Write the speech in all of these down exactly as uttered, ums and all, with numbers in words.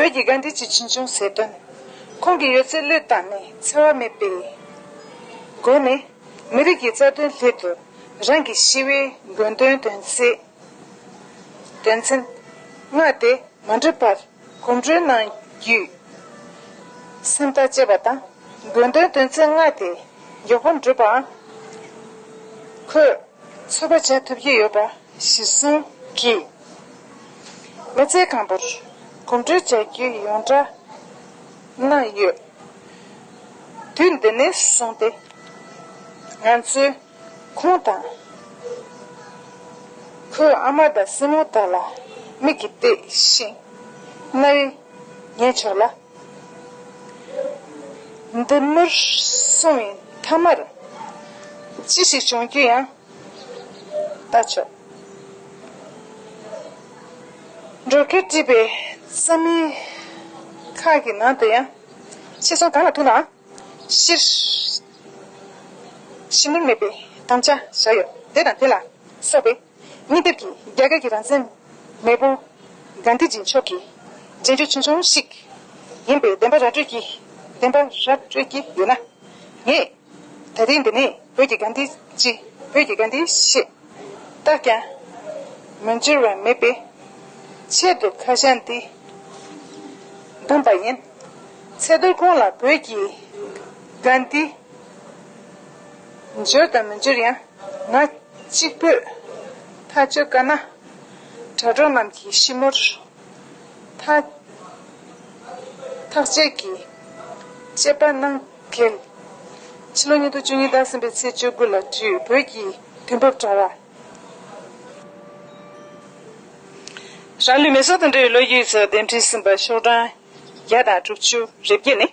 བོད་ཀྱི་གྷན་དྷི་ཇི་ཆོས་འབྱུང་ཟེར་དོན། ཁོང་གིས་ཡོད་ཚད་བློས་བཏང་ནས་འཚེ་བ་མེད་པའི་སྒོ་ནས་མི་རིགས་ཀྱི་རྩ་དོན་སླད་དུ་རང་གི་ཞི་བའི་དགོས་འདུན་དོན་ཚན། དོན་ཚན་ལྔ་དེ་མ་འགྲུབ་པར་གོམ་བགྲོད་གནང་རྒྱུའི་སེམས་ཐག་བཅད་པ་དང་། དགོས་འདུན་དོན་ཚན་ལྔ་དེ་མགྱོགས་པོ་འགྲུབ་པའང་ཁོས་ཚོད་དཔག་བྱ་ཐུབ་ཀྱི་ཡོད་པ་གཞིར་བཟུང་གིས། མི་ཚེ་གང་པོར་གོམ་བགྲོད་བྱ་རྒྱུའི་ཡོངས་གྲགས་གནང་ཡོད། དུས་འདི་ནས་བཟུང་སྟེ་ང་ཚོས་ཁོང་དང་ཁོའི་ཨ་མ་དང་སྲིང་མོ་དག་ལ་མིག་གིས་བལྟས་ཤིང་རྣ་བས་ཉན་ཆོག་ལ། འདི་མུར་སོང་བའི་མཐའ་མར་ཅི་ཞིག་བྱུང་རྒྱུ་ཡང་ལྟ་ཆོག་འགྲོ་ཁུལ་བྲིས་པའི་རྩོམ་ཡིག་ཁག་གི་ནང་དུ་ཡང་ཤེས་སོང་གང་ལ་ཐུག་ནའང་སྤྱིར་ཞི་ནོར་མེད་པའི་དམ་བཅའ་བཞག་ཡོད། དེ་དང་དེ་ལ་སོགས་པའི་སྙིང་དེབ་ཀྱིས་རྒྱ་གར་གྱི་རང་བཙན་མེས་པོ་གྷན་དྷི་ཇི་མཆོག་གི་རྗེས་འཇུག་ཆུང་ཆུང་ཞིག་ཡིན་པའི་བདེན་པ་ར་སྤྲོད་ཀྱི་བདེན་པ་ར་སྤྲོད་ཀྱི་ཡོད་ན། ངས་ད་རིང་འདི་ནས་བོད་ཀྱི་གྷན་དྷི་ཇི། བོད་ཀྱི་གྷན་དྷི་ཞེས་བཏགས་ཀྱང་མི་འགྱུར་བ་མེད་པའི་ཆེད་དུ་ཁ་བྱང་འདི་བསྡོམས་པ་ཡིན། ཚེ་ཐར་ཁོང་ལ་བོད་ཀྱི་གྷན་དྷི་འགྱུར་དང་མི་འགྱུར་ཡང་ང་གཅིག་པུས་ཐག་གཅོད་དཀའ་ན། དྲ་གྲོགས་རྣམས་ཀྱིས་ཞི་མོལ་ཐག་ཐག་བཅད་ཀྱིས་དཔྱད་པ་གནང་གལ། ཕྱི་ལོ་ཉིས་སྟོང་བཅུ་གཉིས་ཟླ་གསུམ་པའི་ཚེས་བཅུ་དགུ་ལ་བྲིས་བོད་ཀྱི་དུས་བབ་དྲ་བ། རང་ལུས་མེ་སྲེག་དང་འབྲེལ་བའི་ལོ་རྒྱུས་སོགས་འདེམས་སྒྲིག་ཟིན་པ་ཤོག་གྲངས་བརྒྱ་དང་དྲུག་ཅུ་རེ་བརྒྱད་ནི།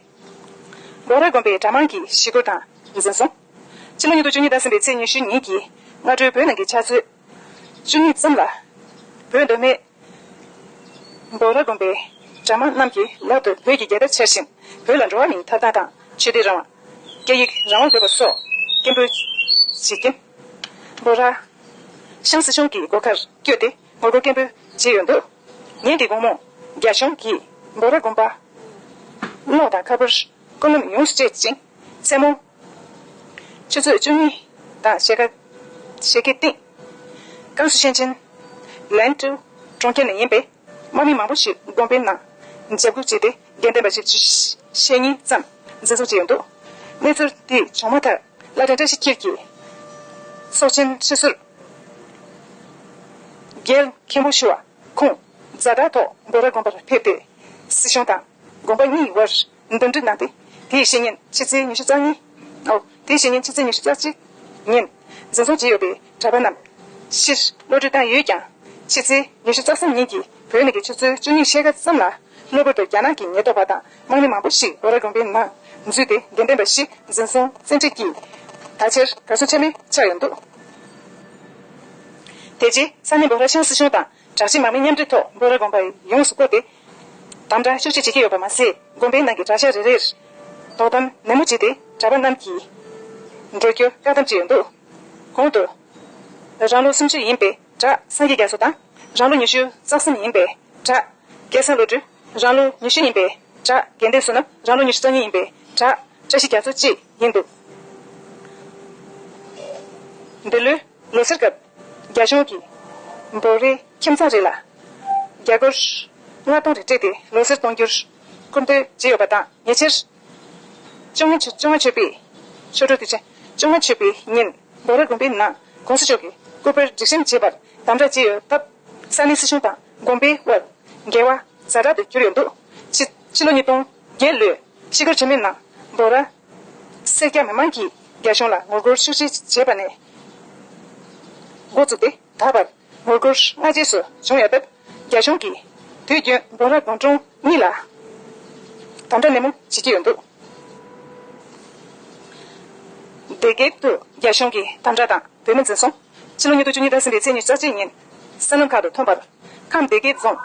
འབོག་ར་དགོན་པའི་གྲྭ་མང་གི་ཞི་རྒོལ་དང་འཛིན་བཟུང་། ཕྱི་ལོ་ཉིས་སྟོང་བཅུ་གཉིས་ཟླ་གསུམ་པའི་ཚེས་ཉི་ཤུ་ཉིན་གྱི་སྔ་དྲོའི་བོད་ནང་གི་ཆུ་ཚོད་བཅུ་གཉིས་ཙམ་ལ། བོད་མདོ་སྨད་འབོག་ར་དགོན་པའི་གྲྭ་མང་རྣམས་ཀྱི་ལག་ཏུ་བོད་ཀྱི་རྒྱལ་དར་འཕྱར་ཞིང་། བོད་ལ་འགྲོ་བ་མིའི་ཐོབ་ཐང་དང་ཆོས་དད་རང་དབང་། སྐད་ཡིག་རང་དབང་དགོས་པ་སོགས་སྐད་འབོད་བྱེད་ཀྱིན། འབོག་ར་ཤང་སྲིད་གཞུང་གི་སྒོ་ཁར་བསྐྱོད་དེ་ངོ་རྒོལ་སྐད་འབོད་བྱས་ཡོད་འདུག་ཉིན་དེའི་དགོང་མོ་རྒྱ་གཞུང་གིས་འབོག་ར་དགོན་པ་གློག་དང་ཁ་པར་སྐུ་ལུམ་ཡོངས་སུ་བཅད་ཅིང་། མཚན་མོ་ཆུ་ཚོད་བཅུ་གཉིས་དང་ཕྱེད་ཀ་ཕྱེད་ཀའི་སྟེང་ཀན་སུའུ་ཞིང་ཆེན་ལན་ཀྲུའུ་གྲོང་ཁྱེར་ནས་ཡིན་པའི་དམག་མི་མང་པོ་ཞིག་དགོན་པའི་ནང་འཇབ་རྒོལ་བྱས་ཏེ། དགེ་འདུན་པ་ཞེ་གཉིས་ཙམ་འཛིན་བཟུང་བྱས་ཡོད་འདུག་གནས་ཚུལ་དེ་བྱུང་མ་ཐག་བླ་བྲང་བཀྲ་ཤིས་འཁྱིལ་གྱི་ཚོགས་ཆེན་ཧྲི་སུར་རྒྱལ་མཁན་པོ་ཞུ་བ་ཁོང་ཛ་དྲག་ཐོག་འབོག་ར་དགོན་པར་ཕེབས་ཏེ། སྲིད་གཞུང་དང་དགོན་པ་གཉིས་བར་འདུམ་འགྲིག་གནང་སྟེ། དེའི་ཕྱི་ཉིན་ཕྱི་ཚེས་ཉི་ཤུ་རྩ་གཉིས། ཨོ། དེའི་ཕྱི་ཉིན་ཕྱི་ཚེས་ཉི་ཤུ་རྩ་གཅིག་ཉིན་འཛིན་བཟུང་བྱས་ཡོད་པའི་གྲྭ་པ་རྣམས་ཕྱིར་གློད་གྲོལ་བཏང་ཡོད་ཀྱང་། ཕྱི་ཚེས་ཉི་ཤུ་རྩ་གསུམ་ཉིན་གྱི་བོད་ནང་གི་ཆུ་ཚོད་བཅུ་གཉིས་ཕྱེད་ཀ་ཙམ་ལ། གློ་བུར་དུ་རྒྱ་ནག་གི་ཉེན་རྟོག་པ་དང་དམག་མི་མང་པོ་ཞིག་འབོག་ར་དགོན་པའི་ནང་འཛུལ་ཏེ། དགེ་འདུན་པ་བཞི་འཛིན་བཟུང་བཙན་ཁྲིད་ཀྱིས་ད་ཆར་གར་སོང་ཆ་མེད་ཆགས་ཡོད་འདུག་དེ་རྗེས་ས་གནས་འབོག་ར་ཤང་སྲིད་གཞུང་དང་། དྲག་ཆས་དམག་མི་མཉམ་འབྲེལ་ཐོག་འབོག་ར་དགོན་པ་ཡོངས་སུ་བསྐོར་ཏེ། དམ་དྲག་ཤུགས་ཆེ་བྱེད་ཀྱི་ཡོད་པ་མ་ཟད། དགོན་པའི་ནང་གི་གྲྭ་ཤག་རེ་རེར་དོ་དམ་ནན་མོ་བྱས་ཏེ། གྲྭ་པ་རྣམས་ཀྱིས་འགྲོ་རྒྱུར་བཀག་སྡོམ་བྱས་ཡོད་འདུག་གོང་དུ། རང་ལོ་སུམ་ཅུ་ཡིན་པའི་གྲྭ་སངས་རྒྱས་རྒྱ་མཚོ་དང་། རང་ལོ་ཉི་ཤུ་རྩ་གསུམ་ཡིན་པའི་གྲྭ་སྐལ་བཟང་བློ་གྲོས། རང་ལོ་ཉི་ཤུ་ཡིན་པའི་གྲྭ་དགེ་ལྡན་བསོད་ནམས། རང་ལོ་ཉི་ཤུ་རྩ་གཉིས་ཡིན་པའི་གྲྭ་བཀྲ་ཤིས་རྒྱ་མཚོ་བཅས་ཡིན་འདུག་འདི་ལོའི་ལོ་སར་སྐབས་རྒྱ་གཞུང་གིས་འབོག་རའི་ཁྱིམ་ཚང་རེ་ལ་རྒྱ་སྒོར་ལྔ་སྟོང་རེ་སྤྲད་དེ་ལོ་སར་གཏོང་རྒྱུར་སྐུལ་འདེད་བྱས་ཡོད་པ་དང་། ཉེ་ཆར་བཅོ་ལྔ་བཅོ་ལྔ་མཆོད་པའི་ཆོ་འཕྲུལ་དུས་ཆེན། བཅོ་ལྔ་མཆོད་པའི་ཉིན་འབོག་ར་དགོན་པའི་ནང་༸གོང་ས་མཆོག་གི་སྐུ་པར་སྒྲིག་ཆེན་བྱེད་པར་དམ་དྲག་བྱས་ཡོད་སྟབས། ས་གནས་སྲིད་གཞུང་དང་དགོན་པའི་དབར་འགལ་བ་ཛ་དྲག་ཏུ་གྱུར་ཡོད་འདུག་ཕྱི་ཕྱི་ལོ་ཉིས་སྟོང་བརྒྱད་ལོའི་ཤི་ཁར་བྱེད་མའི་ནང་འབོག་ར་སེར་སྐྱ་མི་མང་གིས་རྒྱ་གཞུང་ལ་ངོ་རྒོལ་ཤུགས་ཆེ་བྱས་པ་ནས་འགོ་བཙུགས་ཏེ། ད་བར་ངོ་རྒོལ་སྔ་རྗེས་སུ་བྱུང་ཡོད་སྟབས། རྒྱ་གཞུང་གིས་དུས་རྒྱུན་འབོག་ར་དགོན་གྲོང་གཉིས་ལ་དམ་དྲག་ནན་མོ་བྱེད་ཀྱི་ཡོད་འདུག་སྡེ་དགེ་དུ་རྒྱ་གཞུང་གིས་དམ་དྲག་དང་བོད་མི་འཛིན་བཟུང་། ཕྱི་ལོ་ཉིས་སྟོང་བཅུ་གཉིས་ཟླ་གསུམ་པའི་ཚེས་ཉི་ཤུ་རྩ་གཅིག་ཉིན་གསར་ལམ་ཁག་ཏུ་ཐོན་པར། ཁམས་སྡེ་དགེ་རྫོང་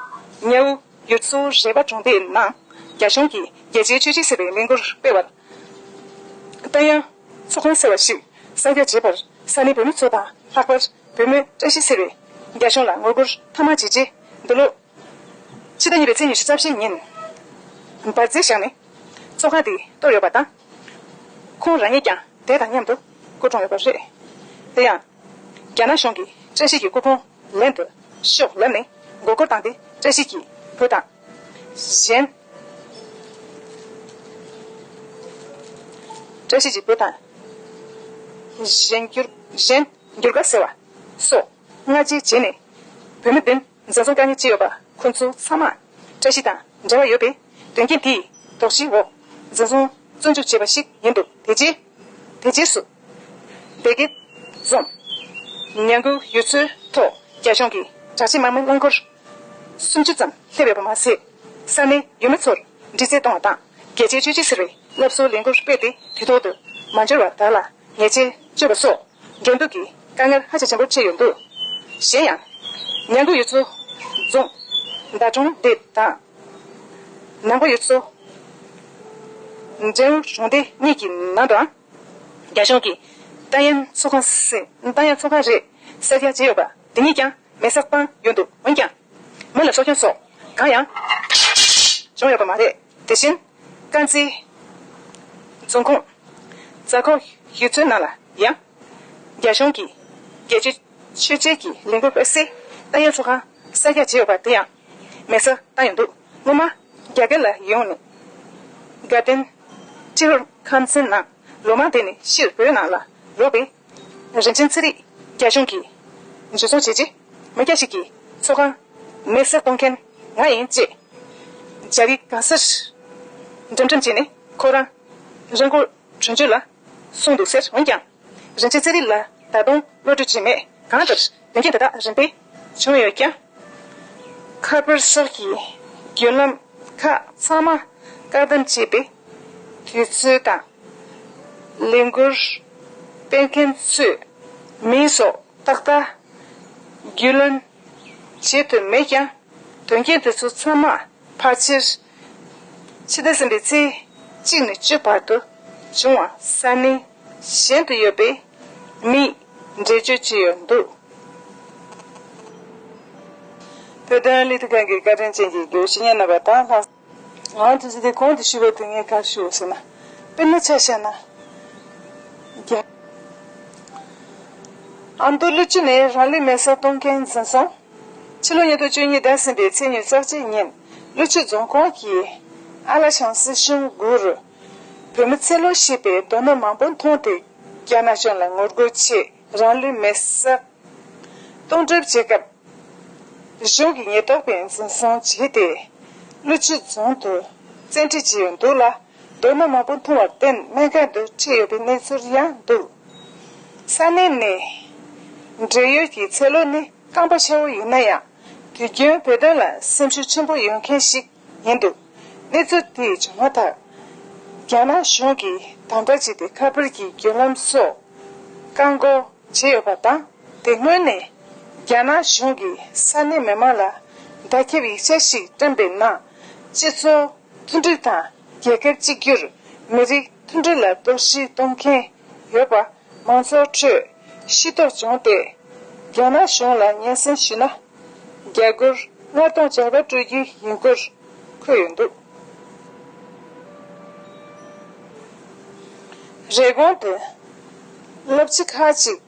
ཉའུ་ཡུལ་ཚོ་རས་པ་གྲོང་སྡེའི་ནང་རྒྱ་གཞུང་གིས་རྒྱལ་སྤྱིའི་ཆོས་གཅིག་ཟེར་བའི་ལས་འགུལ་སྤེལ་བར། ཏང་ཡོན་ཚོགས་ཁང་ཟེར་བ་ཞིག་གསར་རྒྱག་བྱས་པར། ས་གནས་བོད་མི་ཚོ་དང་། ལྷག་པར་བོད་མི་བཀྲ་ཤིས་ཟེར་བས་རྒྱ་གཞུང་ལ་ངོ་རྒོལ་མཐའ་མ་བྱས་རྗེས། འདི་ལོ་ཕྱི་ཟླ་གཉིས་པའི་ཚེས་ཉི་ཤུ་རྩ་བཞི་ཉིན་ འབར་རྫས་བཞག་ནས་ཚོགས་ཁང་དེ་གཏོར་ཡོད་པ་དང་། ཁོང་རང་ཉིད་ཀྱང་དེ་དང་མཉམ་དུ་སྐུ་གྲོངས་ཡོད་པ་རེད། དེ་ཡང་། རྒྱ་ནག་གཞུང་གིས་བཀྲ་ཤིས་ཀྱི་སྐུ་ཕུང་ལེན་དུ་ཤོག་ལབ་ནས་མགོ་སྐོར་བཏང་སྟེ། བཀྲ་ཤིས་ཀྱི་བུ་དང་། གཞན། བཀྲ་ཤིས་ཀྱི་བུ་དང་། གཞན་འགྱུར། གཞན་འགྱུར་དཀའ་ཟེར་བ་སོགས་སྔ་རྗེས་བྱས་ནས། བུད་མེད་དེ་འཛིན་བཟུང་བཀག་ཉར་བྱས་ཡོད་པ་ཁོ་ཚོ་ཚང་མ་བཀྲ་ཤིས་དང་འབྲེལ་བ་ཡོད་པའི་དོན་རྐྱེན་དེའི་དོགས་གཞིའི་འོག་འཛིན་བཟུང་བཙོན་འཇུག་བྱས་པ་ཞིག་ཡིན་འདུག་དེ་རྗེས། དེ་རྗེས་སུ། སྡེ་དགེ་རྫོང་། ཉང་ཁུ་ཡུལ་ཚོའི་ཐོག་རྒྱ་གཞུང་གིས་དྲག་ཆས་དམག་མི་རླངས་འཁོར་སུམ་ཅུ་ཙམ་སླེབས་ཡོད་པ་མ་ཟད། ས་གནས་ཡུལ་མི་ཚོར་འདྲི་རྩད་གཏོང་བ་དང་རྒྱལ་གཅེས་ཆོས་གཅེས་ཟེར་བའི་སློབ་གསོའི་ལས་འགུལ་སྤེལ་ཏེ། དུས་ཐོག་ཏུ་མ་འབྱོར་བ་དག་ལ་ཉེས་ཆད་གཅོད་པ་སོགས་འགྲོ་འདུག་གི་དཀའ་ངལ་ཧ་ཅང་ཆེན་པོར་འཕྲད་ཡོད་འདུག་གཞན་ཡང་། ཉང་ཁུ་ཡུལ་ཚོ་རྫོང་། ཟླ་གྲོང་སྡེ་དང་། ནང་པ་ཡུལ་ཚོ། འབྲས་ཨུ་གྲོང་སྡེ་གཉིས་ཀྱི་ནང་དུའང་རྒྱ་གཞུང་གིས་ཏཱ་ཡན་ཚོགས་ཁང་ཟེར། ཏཱ་ཡན་ཚོགས་ཁང་རེད་གསལ་རྒྱག་བྱས་ཡོད་པ་དེ་ཉིད་ཀྱང་མེ་སྲེག་བཏང་ཡོད་འདུག་འོན་ཀྱང་། མི་ལ་སྲོག་སྐྱོན་སོགས་གང་ཡང་བྱུང་ཡོད་པ་མ་རེད། དེ་བཞིན། དཀར་མཛེས་རྫོང་ཁོངས་རྫ་ཁོག་ཡུལ་ཚོའི་ནང་ལ་ཡང་། རྒྱ་གཞུང་གིས་རྒྱལ་གཅེས་ཆོས་གཅེས་ཀྱི་ལས་འགུལ་སྤེལ་སའི་ཏཱ་ཡན་ཚོགས་ཁང་གསར་རྒྱག་བྱས་ཡོད་པ་དེ་ཡང་མེ་སྲེག་བཏང་ཡོད་འདུག་སྔོན་མ་རྒྱ་གར་ལ་ཡོང་ནས་དགའ་ལྡན་ཏི་རུ་ཁམས་ཚན་ནང་ལོ་མང་བསྡད་ནས་ཕྱིར་བོད་ནང་ལ་ལོག་པའི་རིན་ཆེན་ཚེ་རིང་རྒྱ་གཞུང་གིས་འཇུ་བཟུང་བྱས་རྗེས། མི་སྐྱ་ཞིག་གིས་ཚོགས་ཁང་མེ་སྲེག་གཏོང་མཁན་ང་ཡིན་ཅེས་རྒྱ་རིགས་གང་སར་འགྲེམས་འགྲེམས་བྱས་ནས་ཁོ་རང་རང་མགོ་གྲོན་ཆོད་ལ་སོང་འདུག་ཟེར། འོན་ཀྱང་། རིན་ཆེན་ཚེ་རིང་ལ་ད་དུང་གློད་གྲོལ་བྱས་མེད། གང་ལྟར་དོན་རྐྱེན་དེ་དག་རིམ་པས་བྱུང་ཡོད་ཀྱང་། ཁ་པར་སོགས་ཀྱི་བརྒྱུད་ལམ་ཁག་ཚང་མ་བཀག་སྡོམ་བྱས་པའི་དུས་ཚོད་དང་། ལས་འགུལ་སྤེལ་མཁན་ཚོའི་མིང་སོགས་ཏག་ཏག་བརྒྱུད་ལམ་བྱེད་ཐུབ་མེད་ཀྱང་། དོན་རྐྱེན་དེ་ཚོ་ཚང་མ་ཕལ་ཆེར་ཕྱི་ཟླ་གསུམ་པའི་ཚེས་གཅིག་ནས་བཅུ་བར་དུ་བྱུང་བ་ས་གནས་གཞན་དུ་ཡོད་པའི་མིས་འགྲེལ་བརྗོད་བྱས་ཡོད་འདུག་བོད་དོན་ལས་དོན་ཁང་གི་བཀའ་དྲིན་ཅན་གྱི་དགེ་བཤེས་གཉེན་རྣམ་པ་དང་ལྷག་ང་དུས་ཚོད་དེ་གོང་དུ་ཞུས་པ་དེ་ངས་ག་རེ་ཞུ་དགོས་ཟེར་ན། དཔེར་ན་ཆ་བཞག་ན། རྒྱ། ཨ་མདོ་ཀླུ་ཆུ་ནས་རང་ལུས་མེ་སྲེག་གཏོང་མཁན་འཛིན་བཟུང་། ཕྱི་ལོ་ཉིས་སྟོང་བཅུ་གཉིས་ཟླ་གསུམ་པའི་ཚེས་ཉེར་གཅིག་ཉིན་ཀླུ་ཆུ་རྫོང་ཁོངས་ཀྱི་ཨ་ལ་ཤང་སྲིད་གཞུང་སྒོར་བོད་མི་ཚེ་ལོ་ཞེས་པའི་རྡོ་སྣུམ་མང་པོ་འཐུང་སྟེ་རྒྱ་ནག་གཞུང་ལ་ངོ་རྒོལ་ཆེད་རང་ལུས་མེ་སྲེག་གཏོང་གྲབས་བྱེད་སྐབས། གཞུང་གི་ཉེན་རྟོག་པས་འཛིན་བཟུང་བྱས་ཏེ། ཀླུ་ཆུ་རྫོང་དུ་བཙན་ཁྲིད་བྱས་ཡོད་འདུག་ལ། རྡོ་སྣུམ་མང་པོ་འཐུང་བར་བརྟེན་སྨན་ཁང་དུ་ཁྲིད་ཡོད་པའི་གནས་ཚུལ་ཡང་འདུག་ས་གནས་ནས་འབྲེལ་ཡོད་ཀྱི་ཚེ་ལོ་ནི་རྐང་པ་ཆེ་བོ་ཡིན་ན་ཡང་། དུས་རྒྱུན་བོད་དོན་ལ་སེམས་ཤུགས་ཆེན་པོ་ཡོད་མཁན་ཞིག་ཡིན་འདུག་གནས་ཚུལ་དེ་བྱུང་མ་ཐག་རྒྱ་ནག་གཞུང་གིས་དམ་དྲག་བྱས་ཏེ་ཁ་པར་གྱི་བརྒྱུད་ལམ་སོགས་བཀག་འགོག་བྱས་ཡོད་པ་དང་། དེ་སྔོན་ནས་རྒྱ་ནག་གཞུང་གིས་ས་གནས་མི་མང་ལ་བརྡ་ཁྱབ་ཡིག་ཆ་ཞིག་བསྐྲུན་པའི་ནང་། སྤྱི་ཚོགས་མཐུན་སྒྲིལ་དང་རྒྱལ་ཁབ་གཅིག་གྱུར། མི་རིགས་མཐུན་སྒྲིལ་ལ་གཏོར་བཤིག་གཏོང་མཁན་ཡོད་པ་མང་ཚོགས་ཁྲོད་ཤེས་རྟོགས་བྱུང་སྟེ། རྒྱ་ནག་གཞུང་ལ་སྙན་སེང་ཞུས་ན། རྒྱ་སྒོར་ལྔ་སྟོང་བརྒྱ་སྤྲོད་རྒྱུ་ཡིན་སྐོར་འཁོད་ཡོད་འདུག་རེབ་གོང་དུ་སློབ་སྤྱི་ཁག་ཅིག་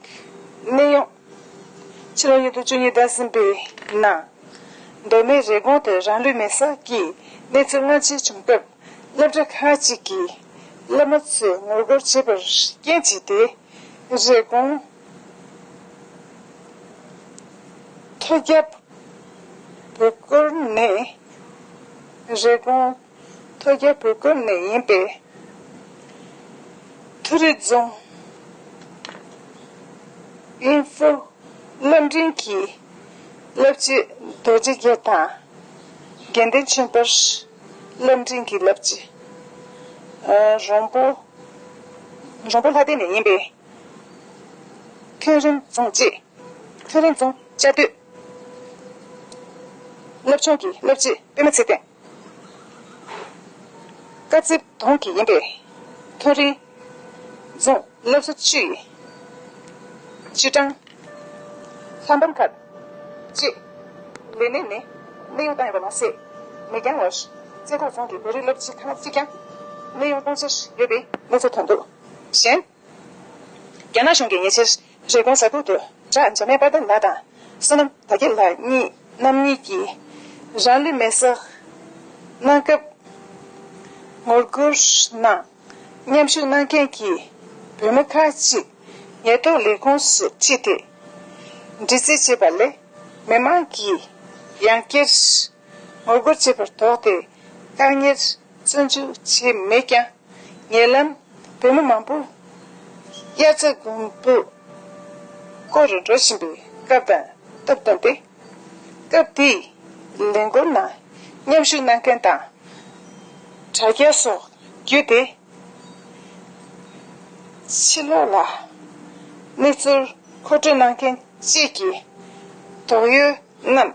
གནས་དབྱུང་། ཕྱི་ལོ་ཉིས་སྟོང་བཅུ་གཉིས་ཟླ་གསུམ་པའི་ནང་། མདོ་སྨད་རེབ་གོང་དུ་རང་ལུས་མེ་སྲེག་གི་གནས་ཚུལ་སྔ་ཕྱི་བྱུང་སྐབས། སློབ་གྲྭ་ཁག་ཅིག་གི་བླ་མ་ཚོས་ངོ་རྒོལ་བྱས་པར་རྐྱེན་བྱས་ཏེ། རེབ་གོང་ཐོ་རྒྱབ་བོད་སྐོར་ནས། རེབ་གོང་ཐོ་རྒྱབ་བོད་སྐོར་ནས་ཡིན་པའི་མཐོ་རིམ་རྫོང་། ཨིན་ཧྥུ་སློབ་འབྲིང་གི་བསླབ་སྤྱི་རྡོ་རྗེ་རྒྱལ་དང་། དགེ་འདུན་ཆོས་འཕེལ་སློབ་འབྲིང་གི་བསླབ་སྤྱི། ཨ། རོང་པོ། རོང་པོ་ལྷ་སྡེ་ནས་ཡིན་པའི་ཐོན་རིམ་རྫོང་བཅས། ཐོན་རིམ་རྫོང་བཅའ་སྡོད་སློབ་ཆུང་གི་སློབ་སྤྱི་པད་མ་ཚེ་བརྟན། དཀར་རྩེ་གདོང་གི་ཡིན་པའི་ཐོན་རིམ་རྫོང་སློབ་གསོ་ཅུའུ་ཡི་ཅུའུ་ཀྲང་། ལྷ་འབར་མཁར་བཅས་ལས་སྣེ་ནས་གནས་དབྱུང་བཏང་ཡོད་པ་མ་ཟད། མེ་རྐྱང་བར། རྩེ་ཁོག་རྫོང་གི་བོད་རིགས་སློབ་གྲྭ་ཁག་གཅིག་ཀྱང་གནས་དབྱུང་གཏོང་འཆར་ཡོད་པའི་གནས་ཚུལ་ཐོན་འདུག་གཞན། རྒྱ་ནག་གཞུང་གིས་ཉེ་ཆར་རེབ་གོང་གཟའ་ཕུར་དུ་བྲག་འཇམ་དཔལ་དཔལ་ལྡན་ལགས་དང་བསོད་ནམས་དར་རྒྱས་ལགས་གཉིས་རྣམ་གཉིས་ཀྱིས་རང་ལུས་མེར་སྲེག་གནང་སྐབས་ངོ་རྒོལ་ནང་མཉམ་ཞུགས་གནང་མཁན་གྱི་བོད་མི་ཁག་ཅིག་ཉེན་རྟོག་ལས་ཁུངས་སུ་ཁྲིད་དེ་འདྲི་རྩད་བྱས་པ་ལས་མི་མང་གིས་ཡང་བསྐྱར་ངོ་རྒོལ་བྱས་པར་དོགས་ཏེ་བཀག་ཉར་བཙོན་འཇུག་བྱས་མེད་ཀྱང་། ཉེ་ལམ་བོད་མི་མང་པོ་དབྱར་རྩྭ་དགུན་འབུ་བརྐོ་རུ་འགྲོ་བཞིན་པའི་སྐབས་དང་སྟབས་བསྟུན་ཏེ། སྐབས་དེའི་ལས་འགུལ་ནང་མཉམ་ཞུགས་གནང་མཁན་དང་དྲ་རྒྱ་སོགས་བརྒྱུད་དེ། ཕྱི་ལོགས་ལ་གནས་ཚུལ་མཁོ་སྤྲོད་གནང་མཁན་བཅས་ཀྱི་དོགས་ཡོད་རྣམས་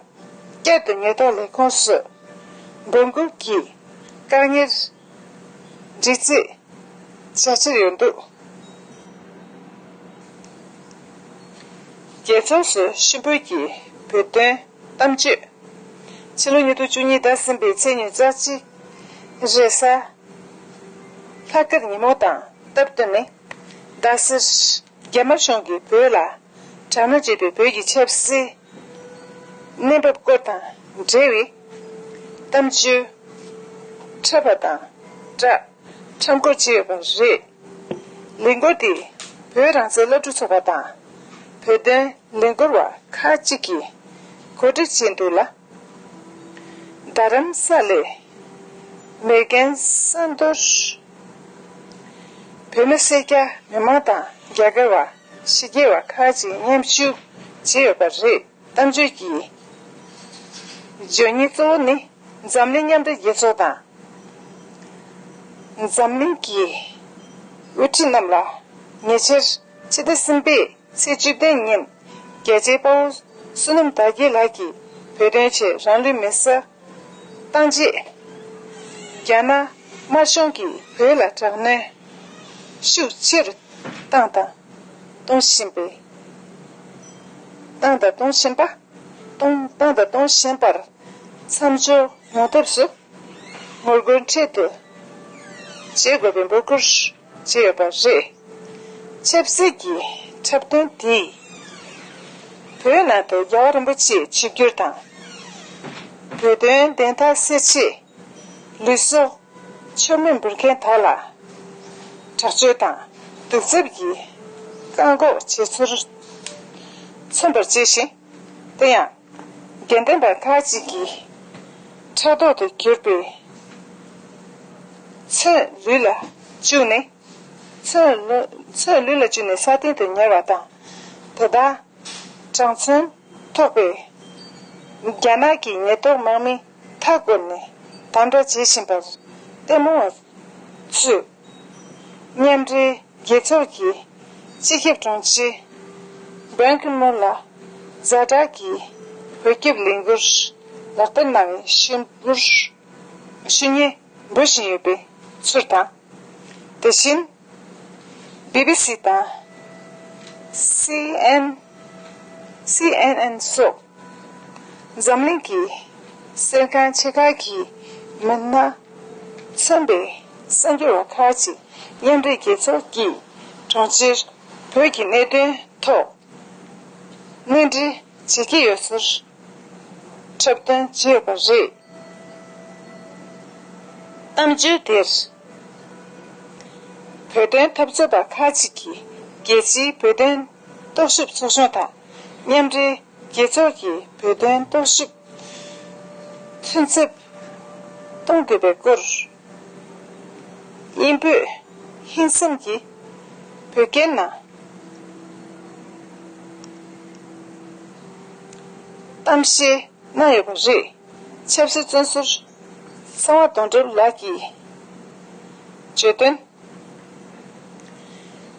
བསྐྱར་དུ་ཉེན་རྟོག་ལས་ཁུངས་སུ་འབོད་འགུག་གིས་བཀག་ཉར་འདྲི་རྩད་བྱ་འཆར་ཡོད་འདུག་རྒྱལ་ཚོགས་སུ་ཕྱི་འབོད་ཀྱི་བོད་དོན་གཏམ་བརྗོད། ཕྱི་ལོ་ཉིས་སྟོང་བཅུ་གཉིས་ཟླ་གསུམ་པའི་ཚེས་ཉི་ཤུ་རྩ་གཅིག་རེས་གཟའ་ལྷག་དཀར་ཉིན་མོ་དང་སྟབས་བསྟུན་ནས། རྡ་སར་རྒྱ་དམར་གཞུང་གིས་བོད་ལ་དྲག་གནོན་བྱས་པའི་བོད་ཀྱི་ཆབ་སྲིད་གནས་བབ་སྐོར་དང་འབྲེལ་བའི་གཏམ་བརྗོད་འཁྲབ་པ་དང་སྦྲགས་འཁྲབ་སྐོར་བྱས་ཡོད་པ་རེད། ལས་འགུལ་དེ་བོད་རང་བཙན་སློབ་ཕྲུག་ཚོགས་པ་དང་བོད་དོན་ལས་འགུལ་བ་ཁག་ཅིག་གིས་གོ་སྒྲིག་བྱས་འདུག་ལ། རྡ་རམ་ས་ལའི་མེར་གྷན་ས་མདོར་བོད་མི་སེར་སྐྱ་མི་མང་དང་རྒྱ་གར་བ་ཕྱི་རྒྱལ་བ་ཁག་ཅིག་མཉམ་ཞུགས་བྱས་ཡོད་པ་རེད། གཏམ་བརྗོད་ཀྱི་བརྗོད་སྙིང་གཙོ་བོ་ནི་འཛམ་གླིང་མཉམ་འབྲེལ་རྒྱལ་ཚོགས་དང་། འཛམ་གླིང་གི་དབུ་ཁྲིད་རྣམས་ལ་ཉེ་ཆར་ཕྱི་ཟླ་གསུམ་པའི་ཚེས་བཅུ་བདུན་ཉིན་རྒྱལ་གཅེས་དཔའ་བོ་བསོད་ནམས་དར་རྒྱས་ལགས་ཀྱིས་བོད་དོན་ཆེད་རང་ལུས་མེར་སྲེག་བཏང་རྗེས། རྒྱ་ནག་དམར་གཞུང་གིས་བོད་ལ་དྲག་གནོན་ཤུགས་ཆེ་རུ་བཏང་དང་གཏོང་བཞིན་པའི་བཏང་དང་གཏོང་བཞིན་པ། གཏོང་བཏང་དང་གཏོང་བཞིན་པར་མཚམས་འཇོག་ཡོང་ཐབས་སུ་ངོ་རྒོལ་འཕྲལ་དུ་བྱེད་དགོས་པའི་འབོད་སྐུལ་བྱས་ཡོད་པ་རེད། ཆབ་སྲིད་ཀྱི་འཁྲབ་སྟོན་དེས་བོད་ནང་དུ་རྒྱལ་བ་རིན་པོ་ཆེའི་ཆིབས་བསྒྱུར་དང་། བོད་དོན་བདེན་མཐའ་གསལ་ཆེད་ལུས་སྲོག་མཆོད་མེ་འབུལ་མཁན་དག་ལ་དྲག་སྤྱོད་དང་གདུག་རྩུབ་ཀྱི་བཀག་འགོག་བྱེད་ཚུལ་མཚོན་པར་བྱས་ཤིང་། དེ་ཡང་། དགེ་འདུན་པ་ཁག་ཅིག་གིས་ཕྲག་དོག་ཏུ་གྱུར་པའི་མཚོན་ལུས་ལ་བཅུག་ནས། མཚོན་ལུ་མཚོན་ལུས་ལ་བཅུག་ནས་ས་སྟེང་དུ་ཉར་བ་དང་། དེ་དག་གྲངས་ཚོད་མཐོ་པོས་རྒྱ་ནག་གི་ཉེན་རྟོག་དམག་མིས་མཐའ་བསྐོར་ནས་དམ་དྲག་བྱེད་བཞིན་པར་ལྟད་མོ་བ་ཚོས་མཉམ་འབྲེལ་རྒྱལ་ཚོགས་ཀྱི་སྤྱི་ཁྱབ་དྲུང་ཆེ་བན་ཀི་མུན་ལ་ཛ་དྲག་གི་བོད་ཁྱབ་ལས་འགུལ་ལག་བསྟར་གནང་བའི་ཞུ་འབོད་ཞུ་སྙན་འབུལ་བཞིན་ཡོད་པའི་ཚུལ་དང་། དེ་བཞིན། བི་བི་སི་དང་། སི་ཨེན། སི་ཨེན་ཨེན་སོགས། འཛམ་གླིང་གི་གསར་ཁང་ཆེ་ཁག་གི་མི་སྣ་མཚོན་པའི་གསར་འགྱུར་བ་ཁག་ཅིག་མཉམ་འབྲེལ་རྒྱལ་ཚོགས་ཀྱི་དྲུང་ཆེར་བོད་ཀྱི་གནད་དོན་ཐོག་གནས་འདྲི་བྱེད་ཀྱི་ཡོད་ཚུལ་འཁྲབ་སྟོན་བྱས་ཡོད་པ་རེད། གཏམ་བརྗོད་དེར། བོད་དོན་འཐབ་རྩོད་པ་ཁག་ཅིག་གིས་རྒྱལ་སྤྱིའི་བོད་དོན་རྟོག་ཞིབ་ཚོགས་ཆུང་དང་མཉམ་འབྲེལ་རྒྱལ་ཚོགས་ཀྱི་བོད་དོན་རྟོག་ཞིབ་མཐུན་ཚབ་གཏོང་དགོས་པའི་སྐོར། དབྱིན་བོད་ཧིན་སངས་ཀྱི་བོད་སྐད་ནང་གཏམ་བཤད་གནང་ཡོད་པ་རེད། ཆབ་སྲིད་བཙོན་ཟུར་གསང་བ་དོན་གྲུབ་ལགས་ཀྱིས་བརྗོད་དོན།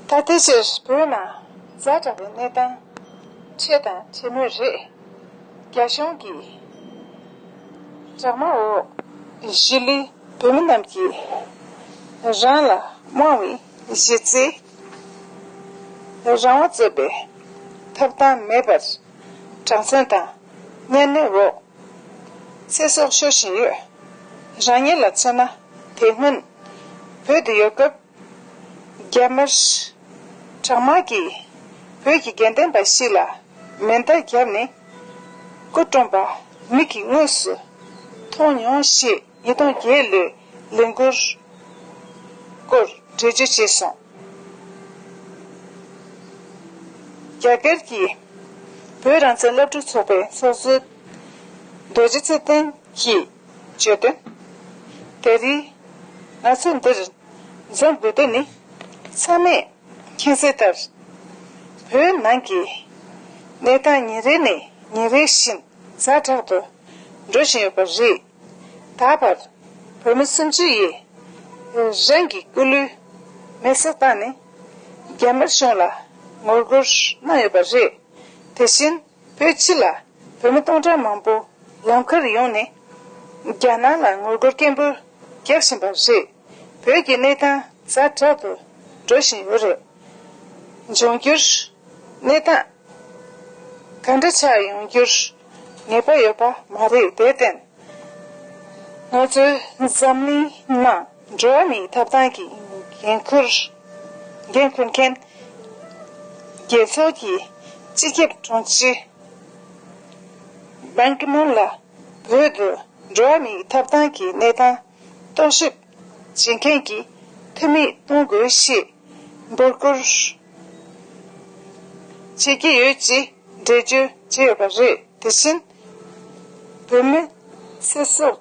ད་ལྟའི་ཆར་བོད་ནང་ཛ་དྲག་པའི་གནས་སྟངས་འཕྲད་དང་འཕྲད་མུས་རེད། རྒྱ་གཞུང་གིས་དྲག་དམག་འོག་གཞིས་ལུས་བོད་མི་རྣམས་ཀྱིས་རང་ལ་དབང་བའི་གཞི་རྩའི་རང་དབང་རྩོད་པའི་ཐོབ་ཐང་མེད་པར་གྲངས་ཚད་དང་གཉའ་གནོན་འོག་ཚེ་སྲོག་ཤོར་བཞིན་ཡོད། རང་ཉིད་ལ་མཚོན་ན། དེ་སྔོན་བོད་དུ་ཡོད་སྐབས། རྒྱ་དམར་གྲང་དམག་གིས་བོད་ཀྱི་དགེ་ལྡན་པ་ཞིག་ལ་མེ་མདའ་བརྒྱབ་ནས་སྐུ་བཀྲོངས་པ་མིག་གིས་དངོས་སུ་མཐོང་མྱོང་ཞེས་ཉིས་སྟོང་བརྒྱད་ལོའི་ལས་འགུལ་སྐོར་འགྲེལ་བརྗོད་བྱས་སོང་། རྒྱ་གར་གྱི་བོད་རང་བཙན་སློབ་ཕྲུག་ཚོགས་པའི་ཚོགས་གཙོ་རྡོ་རྗེ་ཚེ་བརྟན་གྱིས་བརྗོད་དོན། དེ་རིང་ང་ཚོ་འདིར་འཛོམས་དགོས་དོན་ནི། ཚང་མས་མཁྱེན་གསལ་ལྟར། བོད་ནང་གི་གནས་སྟངས་ཉིན་རེ་ནས་ཉིན་རེ་བཞིན་ཛ་དྲག་ཏུ་འགྲོ་བཞིན་ཡོད་པ་རེད། ད་བར་བོད་མི་སུམ་ཅུ་ཡིས་རང་གི་སྐུ་ལུས་མེ་སྲེག་བཏང་ནས་རྒྱ་དམར་གཞུང་ལ་ངོ་རྒོལ་གནང་ཡོད་པ་རེད། དེ་བཞིན་བོད་ཕྱི་ལ་བོད་མི་སྟོང་ཕྲག་མང་པོ་ལམ་ཁར་ཡོང་ནས་རྒྱ་ནག་ལ་ངོ་རྒོལ་སྐད་འབོད་རྒྱག་བཞིན་པ་རེད། བོད་ཀྱི་གནས་སྟངས་ཛ་དྲག་ཏུ་འགྲོ་བཞིན་ཡོད་རེད། འབྱུང་འགྱུར་གནས་སྟངས་ག་འདྲ་ཆགས་ཡོང་རྒྱུར་ངེས་པ་ཡོད་པ་མ་རེད། དེར་བརྟེན། ང་ཚོའི་འཛམ་གླིང་ནང་འགྲོ་བ་མིའི་ཐོབ་ཐང་གི་འགན་འཁུར། འགན་འཁུར་མཁན་རྒྱལ་ཚོགས་ཀྱི་སྤྱི་ཁྱབ་དྲུང་ཆེ་བན་ཀི་མུན་ལ་བོད་དུ་འགྲོ་བ་མིའི་ཐོབ་ཐང་གི་གནས་སྟངས་རྟོག་ཞིབ་བྱེད་མཁན་གྱི་འཐུས་མི་གཏོང་དགོས་ཞེས་འབོད་སྐུལ་བྱེད་ཀྱི་ཡོད་ཅེས་འགྲེལ་བརྗོད་བྱས་ཡོད་པ་རེད། དེ་བཞིན་བོད་མི་ཚེ་སྲོག་